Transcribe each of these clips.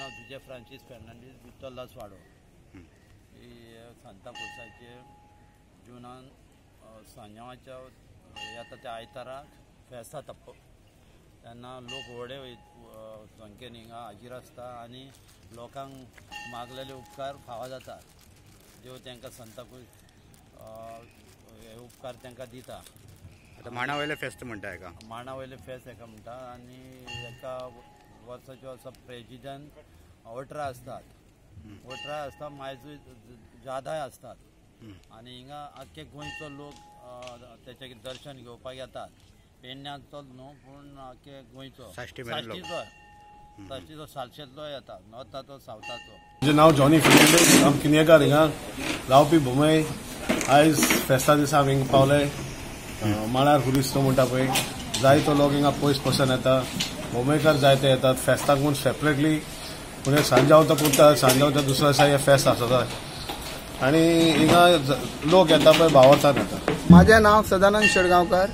नांव जुजे फ्रांसीस फेर्नांडीस, विठ्ठलदास वाडो. सांताक्रुजाचे जुनान सांजावाच्या येता त्या आयताराक फेस्त जाता, तेन्ना लोक व्हडे संख्येन हिंगा हाजीर आसता आनी लोकांक मागलेले उपकार फावो जाता. देव तांकां सांताक्रूज हे उपकार तांकां दिता. आतां माणा वयलें फेस्त म्हणटा हेका, माणा वयलें फेस्त हेका म्हणटा. आनी एका वर्साच्यो असो प्रेजिडंट 18 आसतात, 18 आसता, मायजूय जादाय आसतात. आनी हिंगा आख्खे गोंयचो लोक तेचे दर्शन घेवपाक येतात. पेडण्याचो न्हू पूण आख्खे गोंयचो, साश्टीचो, साश्टीचो सालशेंतलो येता, नॉर्थाचो, सावथाचो. म्हजें नांव जॉनी फेर्नांडीस, हांव किनयेकार, हिंगा रावपी भुमय. आयज फेस्ता दिसा हांव हिंगा पावले. माणार खुरीस तो म्हणटा पळय, जायतो लोक हिंगा पयस पसून येता, भोमयकार जायते येतात फेस्ताक म्हूण सेपरेटली. म्हणजे सांजाव तो करता, सांजावच्या दुसऱ्या दिसा हे फेस्त आसता आनी हिंगा लोक येता पळय भावार्थान येता. म्हाजें नांव सदानंद शेडगांवकर.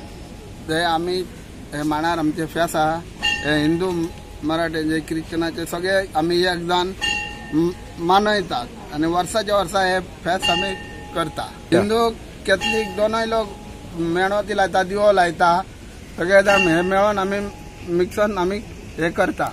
हे आमी हे माणार आमचे फेस्त आहा, हे हिंदू मराठे जे क्रिश्चनाचे सगळे आमी एक जावन मनयतात आनी वर्साच्या वर्सा हे फेस्त आमी करता. हिंदू कॅथलीक दोनूय लोक मेणवाती लायता, दिवो लायता, सगळे जाण हे मेळोन आमी मिक्सन आमी हे करता.